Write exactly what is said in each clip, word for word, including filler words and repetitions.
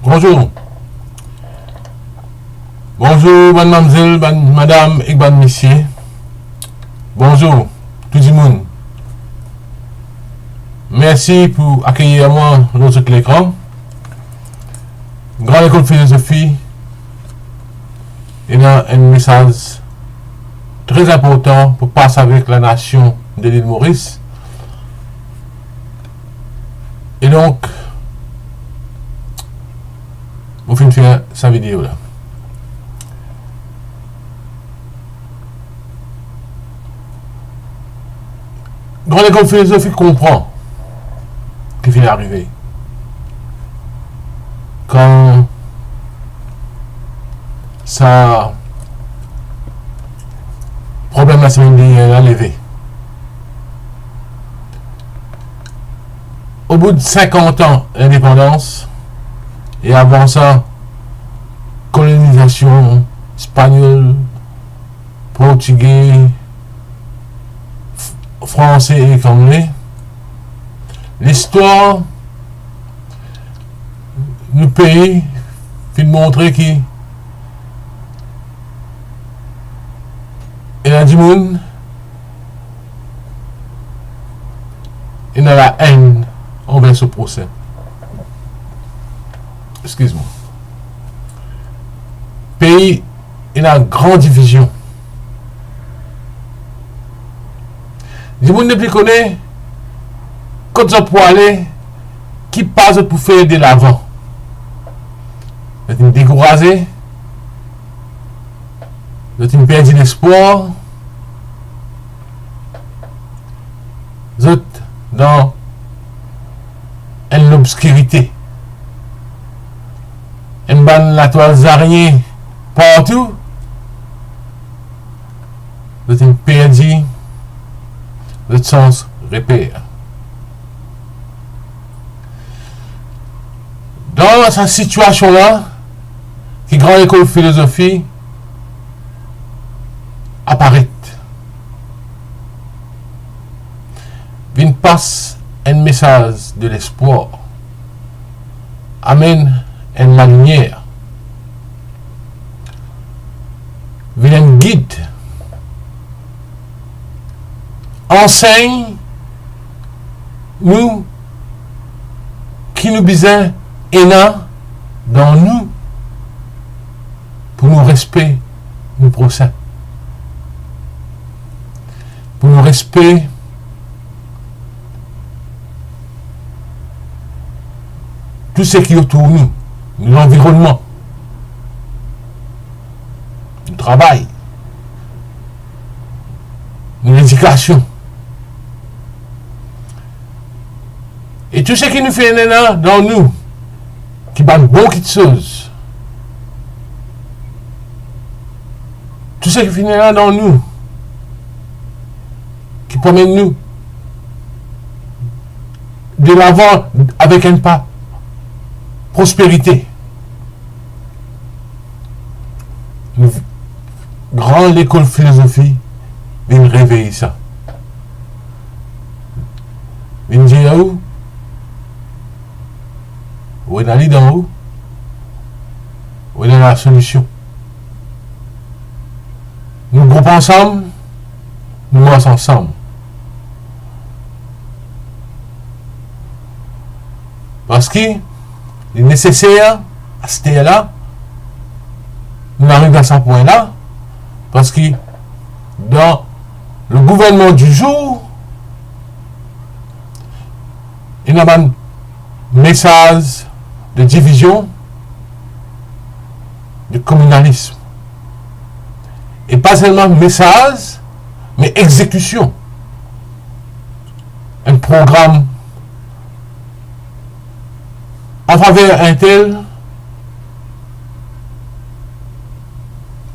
Bonzour. Bonzour, bann mamzel, bann madam ek bann misie. Bonzour, tou dimoun. Mersi pou akeyir mwa lor zot lekran. Gran Lekol Filozofi, ena enn mesaz tre inportan pou pas avek lanasion de Lil Moris. E donk, mo finn fer sa video la. Gran Lekol Filozofi konpran ki finn arive kan sa problem lasemenn dernie la leve. Obout sinkant an lindepandans, e avan sa, kolonizasion espanyol, portige, f-, franse ek angle, listwar nou pei finn montre ki ena dimoun ena laenn anver so prosin. Eskiz mwa. Pei ena gran divizion. Dimoun nepli kone kot zot pou ale, ki pa zot pou fer delavan. Zot inn dekouraze, zot inn perdi lespwar, zot dan enn lobskirite. Enn bann latwal zarye partou, zot inn perdi zot sans reper. Dan sa sitiasion la, ki Gran Lekol Filozofi aparet, vinn pas enn mesaz de lespwar, amenn enn lalimier, vinn enn gid, ansegn nou ki nou bizin ena dan nou pou nou respe nou prosin, pou nou respe tou seki otour nou, nou lanvironnman, nou travay, nou ledikasion. E tou seki nou finn ena dan nou, ki bann bon kitsoz, tou seki finn ena dan nou, ki pou amenn nou delavan avek enn pa prosperite. Nou, Gran Lekol Filozofi vinn revey sa. Vinn dir ou, ou ena li dan ou, ou ena lasolision. Nou group ansam, nou mars ansam. Parski li neseser, aster la, nou ariv a sa pwin la, parski dan le gouvernman di zour, ena bann mesaz de divizion, de kominalism. E pa selman mesaz, me exekision. Enn program an faver entel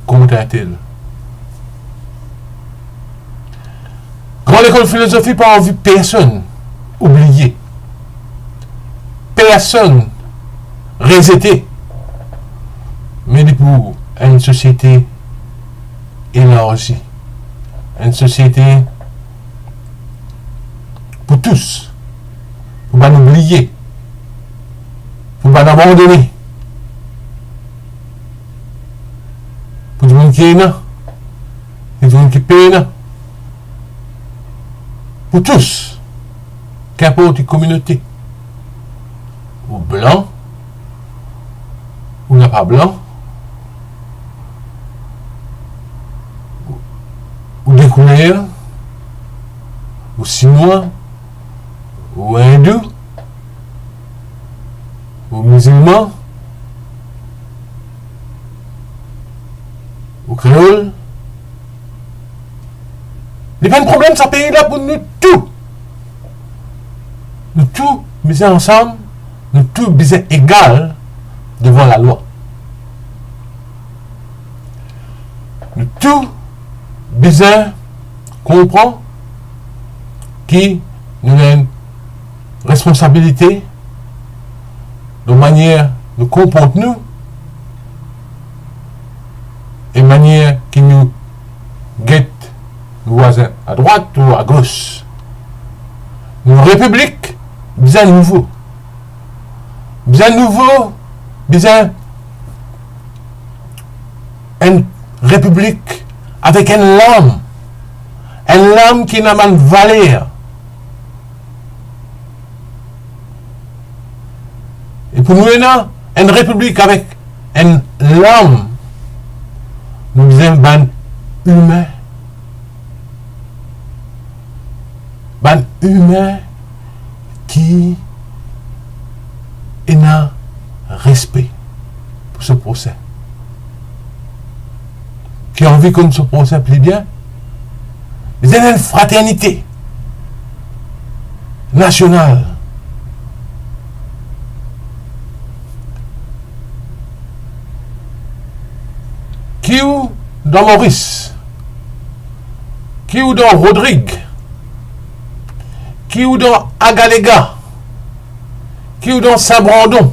kont entel. Gran Lekol Filozofi pa anvi personn oubliye, personn rezete, me li pou enn sosiete elarzi, enn sosiete pou tous, pou bann oubliye, pou bann abandone. Ena, ena dimoun ki pena. Pou tous, kinport ki kominote, ou blan, ou napa blan, ou de kouler, ou sinwa, ou indou, ou mizilman, ou kreol. Li pa enn problem sa pei la pou nou tou. Nou tou bizin ansam, nou tou bizin egal devan lalwa. Nou tou bizin konpran ki nou ena enn responsabilite dan manier nou konport nou e manier ki nou get nou vwazin adrwat ou agos. Nou repiblik bizin nouvo. Bizin nouvo, bizin enn repiblik avek enn lam. Enn lam ki ena bann valer. E pou nou ena enn repiblik avek enn lam, nou bizin bann imin. Bann imin ki ena respe pou so prosin, ki anvi konn so prosin pli bien. Bizin enn fraternite nasional. Ki ou dan Moris, ki ou dan Rodrig, ki ou dan Agalega, ki ou dan Sin Brandon,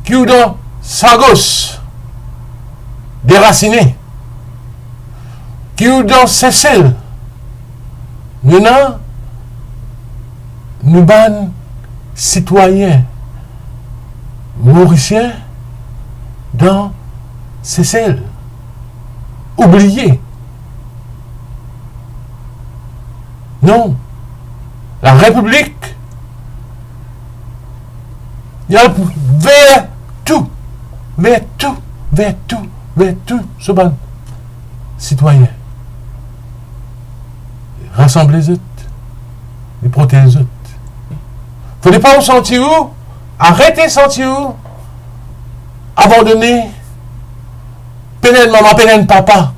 ki ou dan Sagos, Derasine, ki ou dan Sesel, nou ena nou bann sitwayin morisien dan Sesel. Oubliye. Non. Larepiblik, li al ver tou, ver tou, ver tou, ver tou so bann sitwayin. Rasanble zot, li protez zot. Fode pa ou santi ou, arete santi ou abandone, pena enn mama, pena enn papa.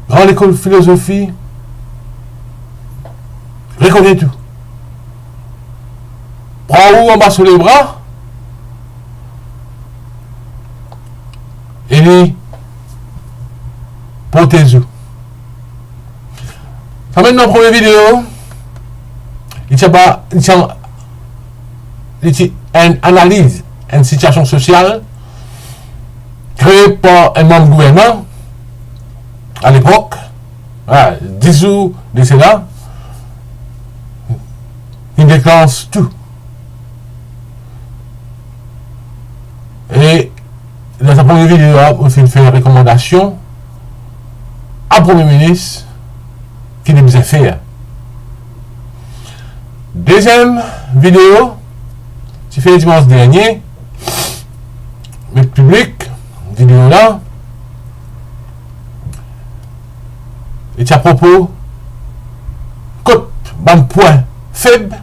Gran lekol filozofi, rekonet ou. Pran ou anba so lebra e li protez ou. Sa mem dan premie video, li ti anba, li ti anba, li ti enn analiz enn sitiasion sosial kree par enn manb gouvernman alepok. Ah, dis zour de sela, li deklans tou. E dan sa premie video la, mo finn fer rekomandasion a Premie Minis ki li bizin fer. Deziem video, ti fer dimans dernie, met piblik video la, e ti apropo kot bann pwin feb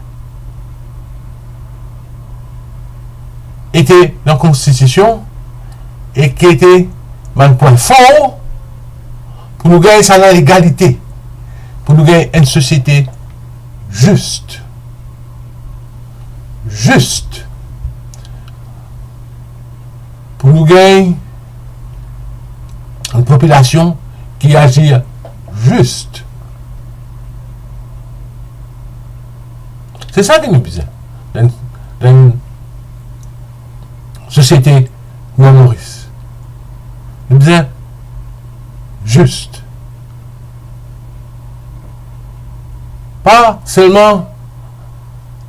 ete dan konstitision e ki ete bann pwin for pou nou gagn sa legalite, pou nou gagn enn sosiete zis. Zis. Pou nou gagn enn popilasion ki azir zis. Se sa ki nou bizin dan, dan sosiete nou Moris. Nou bizin zis. Pa selman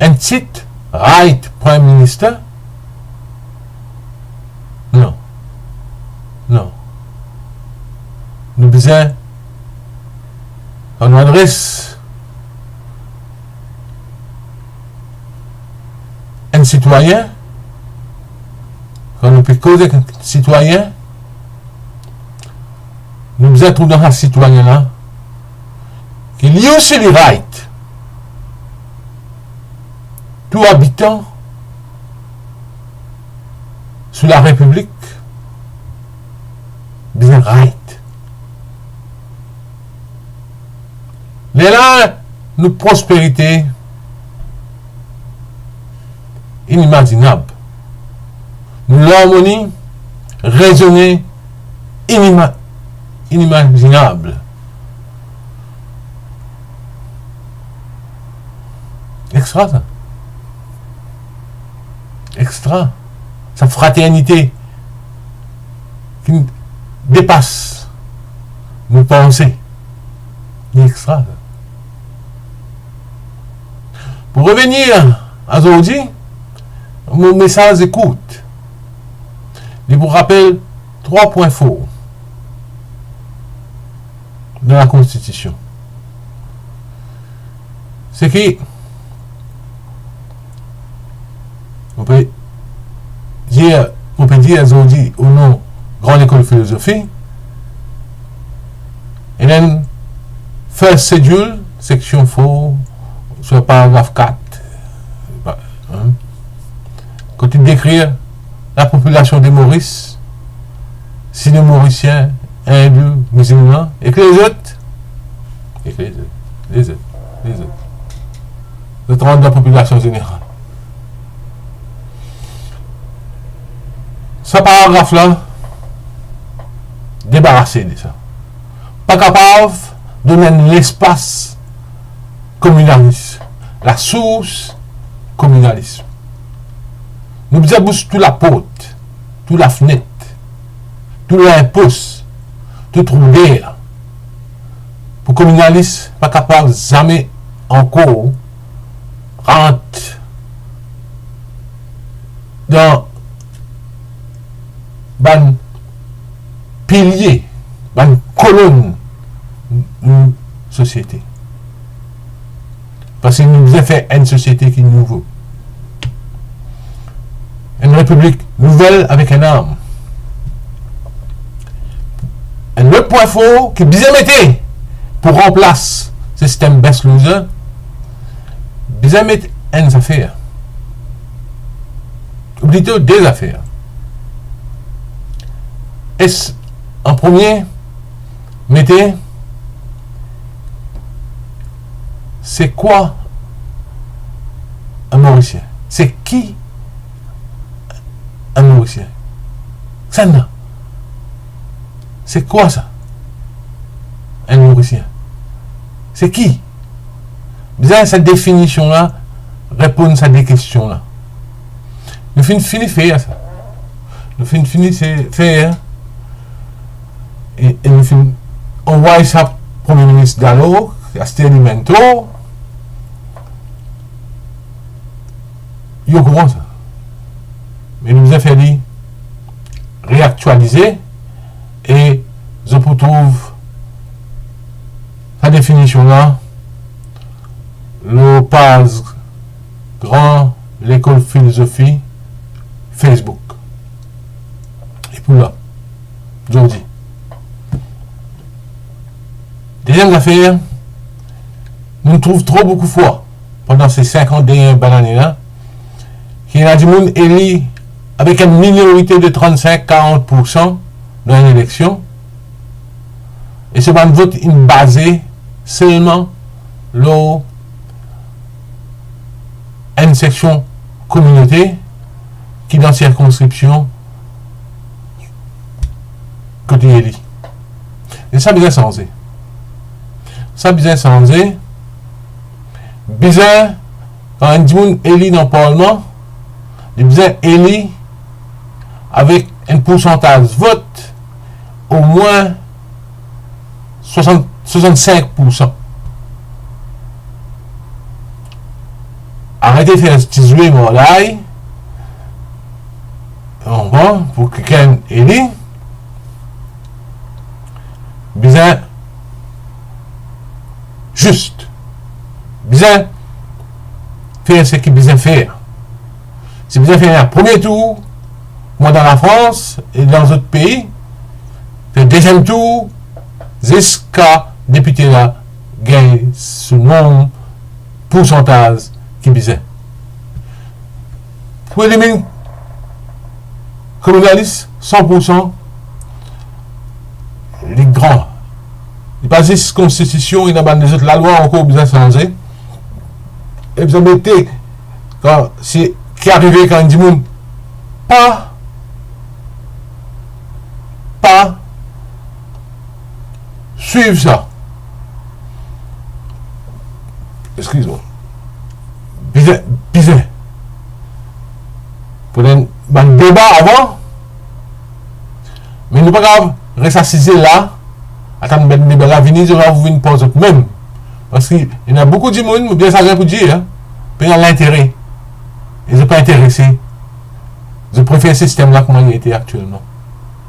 enn tit, Right Prime Minister. Non. Nou bizin, kan nou adres enn sitwayin, kan nou pe koz ek enn sitwayin, nou bizin trouv dan sa sitwayin la ki li osi li right. Tou abitan sou larepiblik bizin right. Lerla nou prosperite inimazinab, nou larmoni rezone inima-, inimazinab. Extra sa. Extra. Sa fraternite ki depas nou panse. Li extra sa. Pou revenir azordi, mo mesaz li kourt. Li pou rapel trwa pwin for dan Lakonstitision. Seki, mo pe dir, mo pe dir azordi o nom Gran Lekol Filozofi, e then first schedule, seksion for, swa paragraf kat, hein, kot li dekrir lapopilasion de Moris, Sino-Morisien, Indou, Mizilman, ek lezot, ek lezot, lezot, lezot. Zot rant dan popilasion zeneral. Sa paragraf la, debarase de sa. Pa kapav donn enn lespas kominalis, lasours kominalism. Nou bizin bous tou laport, tou lafnet, tou linpos, tou trou der, pou kominalis pa kapav zame ankor rant dan bann pilie, bann kolonn nou sosiete. Parski nou bizin fer enn sosiete ki nouvo. Enn repiblik nouvel avek enn nam. Enn lot pwin for ki bizin mete pou ranplas sistem best loser, bizin met enn zafer. Ou plito de zafer. Es, an premie, mete, se kwa enn Morisien? Se ki enn Morisien? Kisannla? Se kwa sa? Enn Morisien. Se ki? Bizin sa definision la, reponn sa de kestion la. Nou finn fini fer sa. Nou finn fini se, fer, e, e nou finn anvway sa Premie Minis Dallot, aster li menm tou, li okouran sa. Me nou bizin fer li reaktialize e zot pou trouv sa definision la lor paz Gran Lekol Filozofi Facebook. E pou la, zordi. Deziem zafer, nou trouv tro boukou fwa pandan se sinkant dernie bann ane la, ki ena dimoun eli avek enn minorite de trannsink karant poursan dan enn eleksion, e so bann vot inn baze selman lor enn seksion kominote ki dan sirkonskripsion kot li eli. E sa bizin sanze. Sa bizin sanze. Bizin, kan enn dimoun eli dan parlman, li bizin eli avek enn poursantaz vot omwin swasant, swasannsink poursan. Arete fer ti zwe morlay, bon, pou kikenn eli. Bizin zis, bizin fer seki bizin fer. Si bizin fer premie tour, kouma dan Lafrans e dan zot pei, fer deziem tour, ziska depite la gagn so nom poursantaz ki bizin. Pou eliminn kominalis san poursan, li gran. Li pa zis konstitision, ena bann lezot lalwa ankor bizin sanze. E bizin mete, kan, si, ki arive kan enn dimoun pa, pa swiv sa. Eskiz mwa. Bizin, bizin. Pou enn bann deba avan, me nou pa kapav res asize la, atann bann deba la vini, zot va vinn par zot mem. Parski ena boukou dimoun, mo bien sagrin pou dir, hein, pena lintere. E zot pa interese. Zot prefer sistem la kouma li ete aktielman.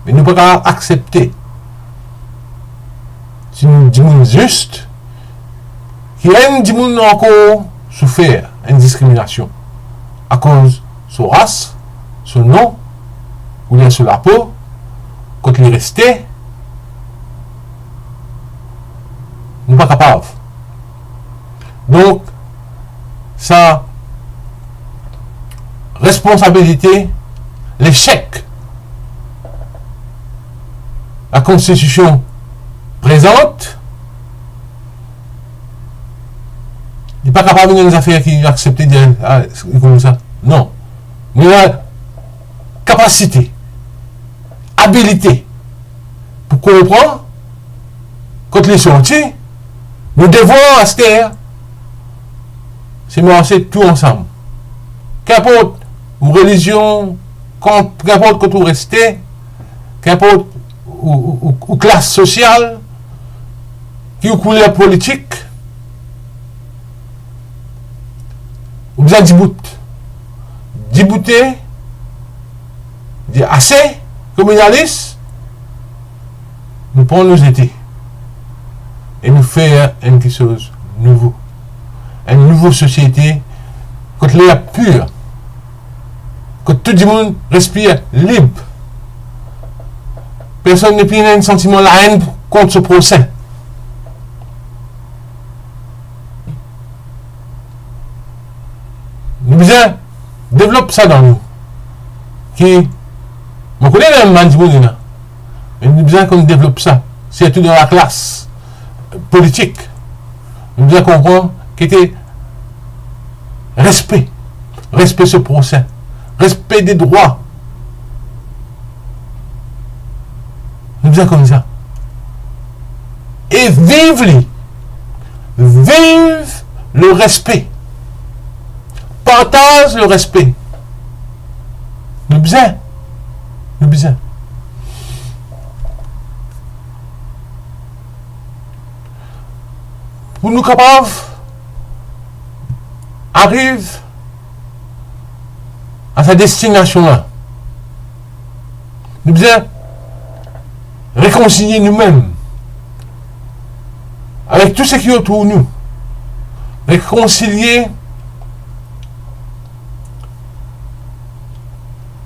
Me nou pa kapav aksepte. Si nou dimoun zis, ki enn dimoun ankor soufer enn diskriminasion akoz so ras, so nom, koulyer so lapo, kot li reste, nou pa kapav. Donk, sa responsabilite, lesek la konstitision prezant, li pa kapav vinn enn zafer ki aksepte dir, ah, li koumsa. Non. Nou ena kapasite, abilite pou konpran kot li sorti. Nou devwar aster, se marse tou ansam. Kinport ou relizion, kan-, kinport kot ou reste, kinport ou, ou, ou, ou klas sosial, ki ou kouler politik, ou bizin dibout. Diboute, dir ase, kominalis, nou pran nou zete. E nou fer enn kiksoz nouvo. Enn nouvo sosiete, kot ler pir, kot tou dimoun respir lib. Personn nepli ena enn santiman laenn kont so prosin. Nou bizin devlop sa dan nou. Ki, mo kone ena bann dimoun ena. Me nou bizin konn devlop sa, sirtou dan laklas politik. Nou bizin konpran ki ete respe, respe so prosin, respe de drwa. Nou bizin konn sa. E viv li. Viv le respe. Partaz le respe. Nou bizin. Nou bizin. Pou nou kapav ariv a sa destinasion la, nou bizin rekonsilie noumem avek tou seki otour nou. Rekonsilie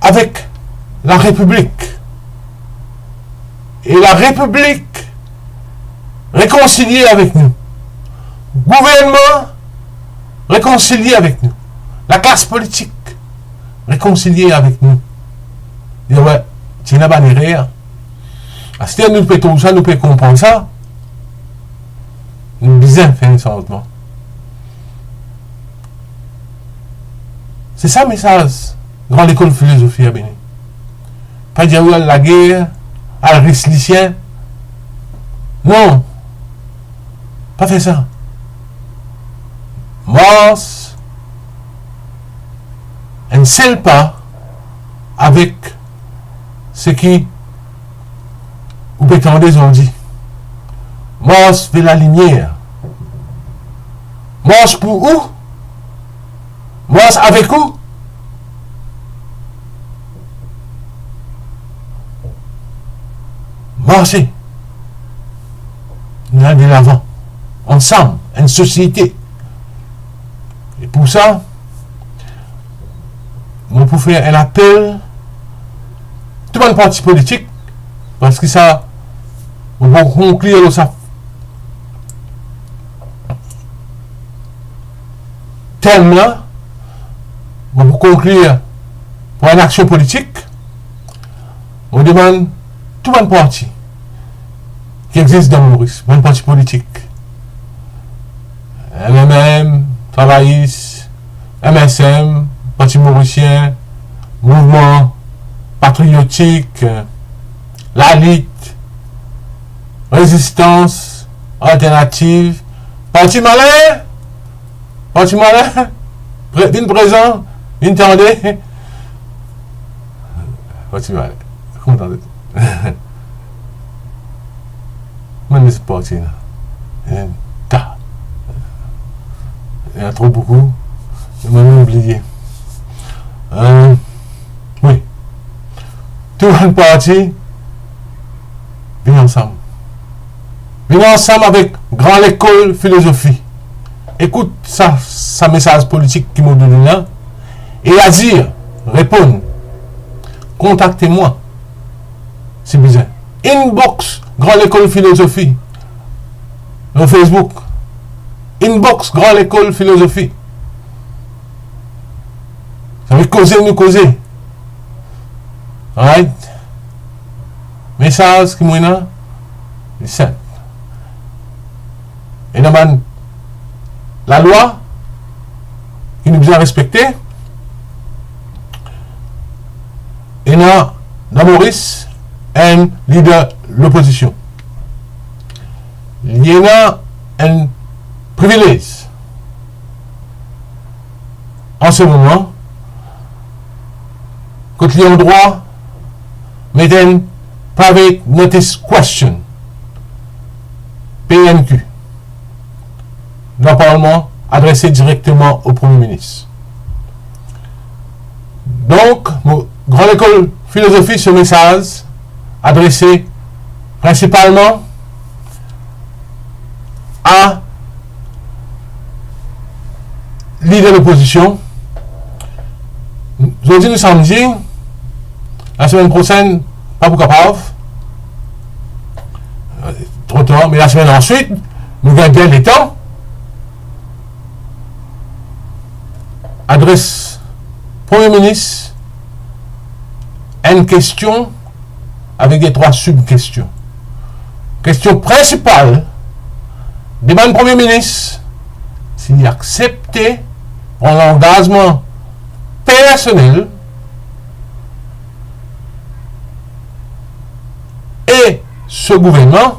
avek Larepiblik. E Larepiblik rekonsilie avek nou. Gouvernman rekonsilie avek nou. Laklas politik rekonsilie avek nou. Dir, we, ti ena bann erer. Aster nou pe trouv sa, nou pe konpran sa. Nou bizin fer enn sanzman. Se sa mesaz Gran Lekol Filozofi a Bene. Pa dir ou al lager, al ris lisien. Non. Pa fer sa. Mars enn sel pa avek seki ou pe tande zordi. Mars ver lalimier. Mars pou ou. Mars avek ou. Marse. nou al delavan, ansam, enn sosiete. E pou sa, mo pou fer enn apel, tou bann parti politik, parski sa, mo pou konklir lor sa tem la, mo pou konklir par enn aksion politik, mo demann tou bann parti ki existe dan Moris, bann parti politik, M M M, Travayis, M S M, Parti Morisien, Mouvman Patriotik, Lalit, Rezistans Alternativ, Parti Malin, Parti Malin, pre-, vinn prezan, vinn tande. Parti Malin. Kouma tande? Mem lezot parti la. Ena ta. Ena tro boukou. Mo mem bliye. Euh, wi. Tou bann parti vinn ansam. Vinn ansam avek Gran Lekol Filozofi. Ekout sa, sa mesaz politik ki mo donn la. E azir, reponn. Kontakte mwa, si bizin. Inbox Gran Lekol Filozofi lor Facebook. Inbox Gran Lekol Filozofi. Sa ve koze, nou koze. Right? Mesaz ki mo ena, li sinp. Ena bann lalwa ki nou bizin respekte. Ena dan Moris enn lider lopozision. Li ena enn privilez an se moman, kot li andrwa met enn private notice question, P N Q, dan parlman, adrese direkteman o Premie Minis. Donk, mo, Gran Lekol Filozofi, so mesaz adrese prinsipalman a lider lopozision. Zordi nou samdi, lasemenn prosenn, pa pou kapav, tro tar, me lasemenn answit, nou gagn bien letan, adres Premie Minis enn kestion avek de trwa sibkestion. Kestion prinsipal, demann Premie Minis si li aksepte pran langazman personel e so gouvernman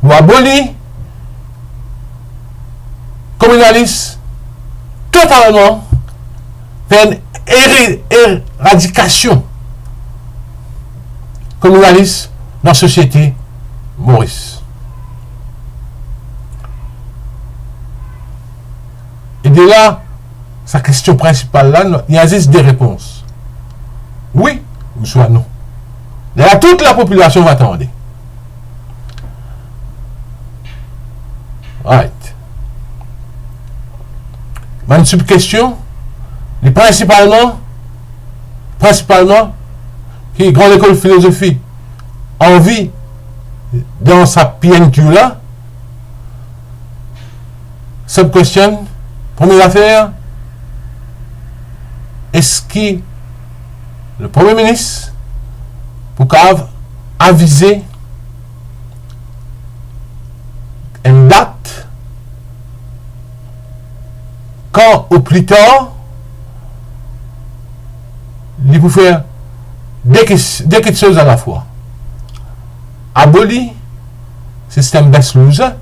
pou aboli kominalis totalman, fer enn ere-, eradikasion kominalis dan sosiete Moris. E de la, sa kestion prinsipal la, non, li ena zis de repons. Wi ouswa non. Lerla tout lapopilasion va tande. Right. Bann sibkestion, li prinsipalman, prinsipalman, ki Gran Lekol Filozofi anvi dan sa P N Q la, sibkestion, premie zafer, eski le Premie Minis pou kapav avize enn dat, kan o pli tar, li pou fer de kis-, de kiksoz alafwa. Aboli sistem best loser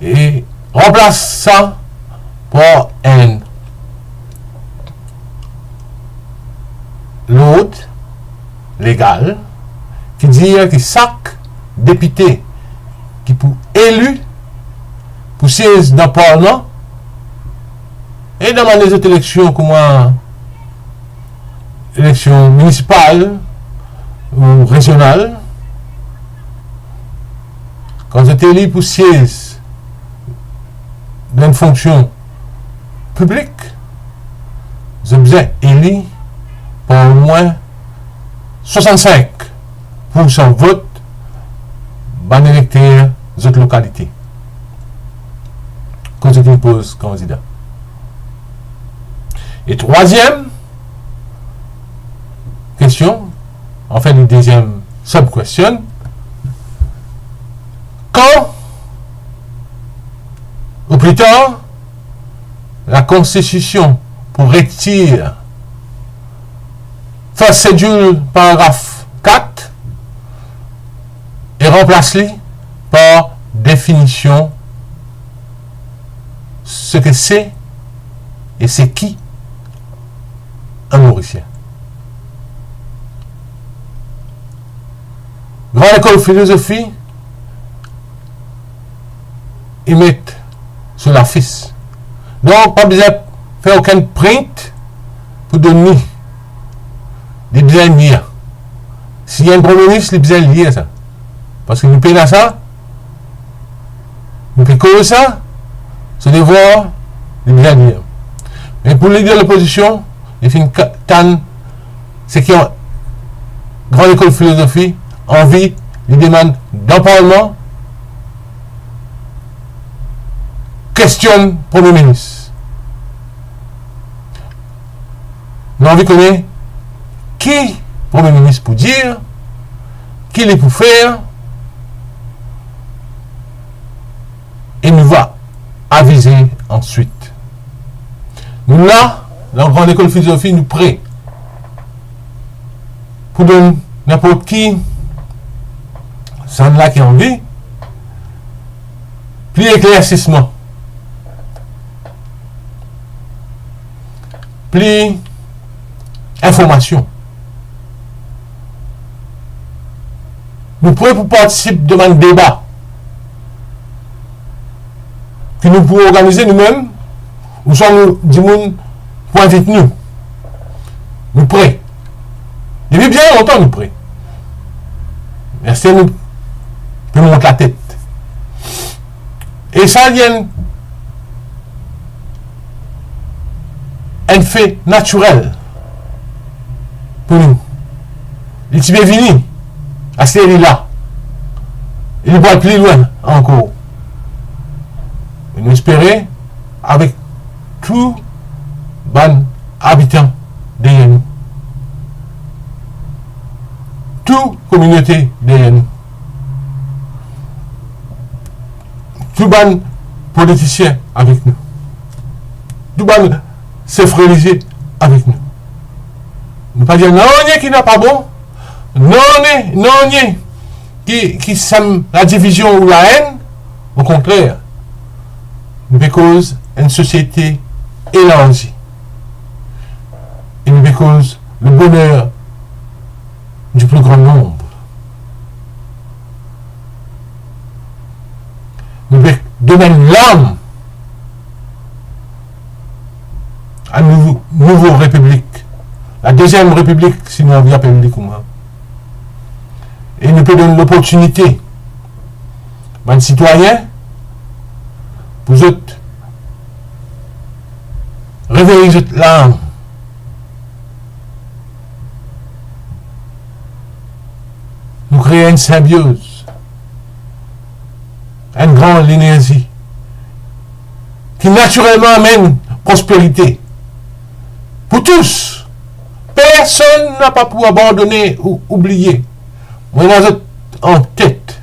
e ranplas sa par enn lord legal ki dir ki sak depite ki pou eli pou siez dan parlman e dan bann lezot eleksion, kouma eleksion minisipal ou rezional, Kan zot eli pou siez dan enn fonksion piblik, zot bizin eli par omwin swasann-sink poursan vot bann elekter zot lokalite kot zot inn poz kandida. E trwaziem kestion, anfin, le deziem sub-question, kan, ou pli tar, Lakonstitision pou retir First Schedule paragraf kat e ranplas li par definision seki se e se ki enn Morisien. Gran Lekol Filozofi, li met so lafis. Donk, pa bizin fer okenn print pou donn li. Li bizin lir. Si enn Premie Minis, li bizin lir sa. Parski nou pena sa, nou pe koz sa, so devwar, li bizin lir. Me pou Lider Lopozision, li finn ka-, tann seki Gran Lekol Filozofi anvi, li demann dan Parlman, kestionn Premie Minis. Nou anvi kone ki Premie Minis pou dir, ki li pou fer, e nou va avize answit. Nou la, dan Gran Lekol Filozofi, nou pre pou donn ninport ki sannla ki anvi pli eklersisman, pli informasion. Nou pre pou partisip dan bann deba ki nou pou organize noumem, ouswa nou dimoun pou invit nou. Nou pre. Depi bien lontan nou pre. Me aster nou pe mont latet. E sa li enn, enn fe natirel pou nou. Li ti pe vini, aster li la. E li pou al pli lwin ankor. E nou espere, avek tou bann abitan deryer nou, tou kominote deryer nou, tou bann politisien avek nou, tou bann sef relizie avek nou. Nou pa dir nanye ki napa bon, nanye, nanye ki, ki sem ladivizion ou laenn. Okontrer, nou pe koz enn sosiete elarzi. E nou pe koz le bonheur du plus grand nombre. Nou pe donn enn lam a nou nouvo repiblik, la deziem repiblik, si nou anvi apel li koumsa. E nou pe donn loportinite bann sitwayin pou zot revey zot lam. Nou kree enn sinbioz, enn gran lenerzi ki natirelman amenn prosperite pou tous. Personn napa pou abandone ou oubliye. Mo ena zot antet.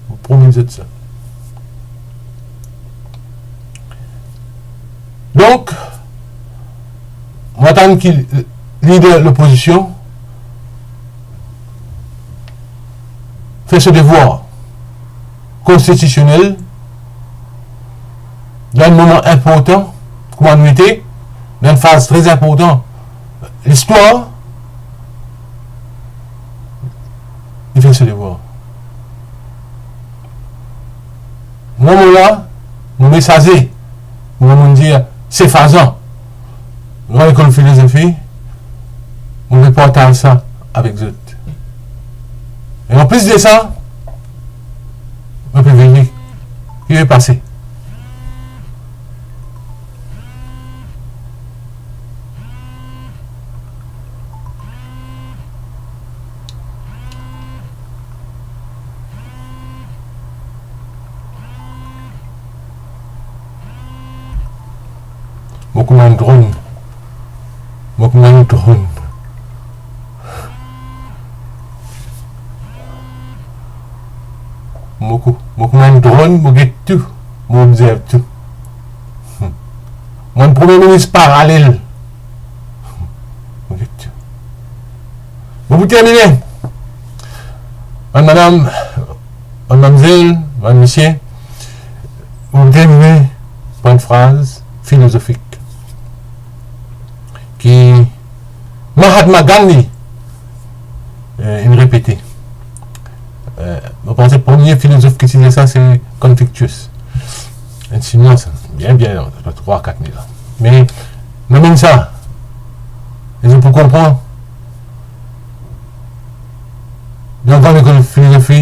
Mo promet zot sa. Donk, mo atann ki lider lopozision fer so devwar konstitisionel dan enn moman inportan, kouma nou ete, dan enn faz tre inportan listwar, li fer so devwar. Mwa, mo la, mo mesaze, mo, mo dir, se fazan. Gran lekol filozofi, mo pe partaz sa avek zot. E anplis de sa, Mo pe veye ki pe pase. Mo kouma enn dronn. Mo kouma enn dronn. Mo kou-, mo kouma enn dronn, mo get tou, mo obzerv tou. Hmm. Mo enn premie minis paralel. Hmm. Mo get tou. Bon, pou termine, bann madam, bann mamzel, bann misie, pou termine par enn fraz filozofik ki Mahatma Gandhi, eh, inn repete. Eh, mo panse premie filozof ki ti dir sa, se Confucius. Enn Sinwa sa, bien, bien, sa pe trwa, kat mil an. Me, nou mem sa, e zot pou konpran, dan lekol filozofi,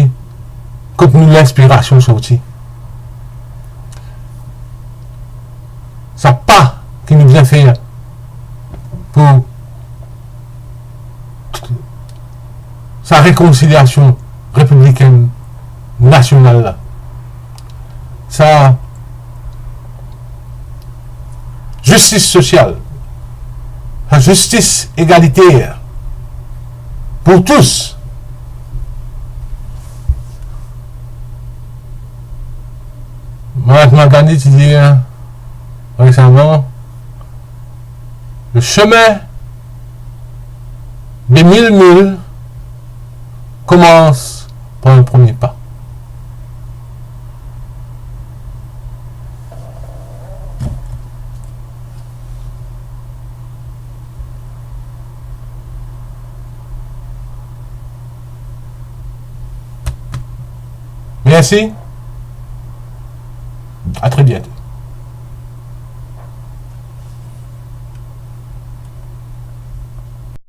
kot nou linspirasion sorti. Sa pa ki nou bizin fer pou sa rekonsiliasion repiblikenn nasional la. Sa zistis sosial, sa zistis egaliter pou tous. Mahatma Gandhi ti dir resaman, le chemin des mille milles commence par le premier pas. Merci. À très bientôt.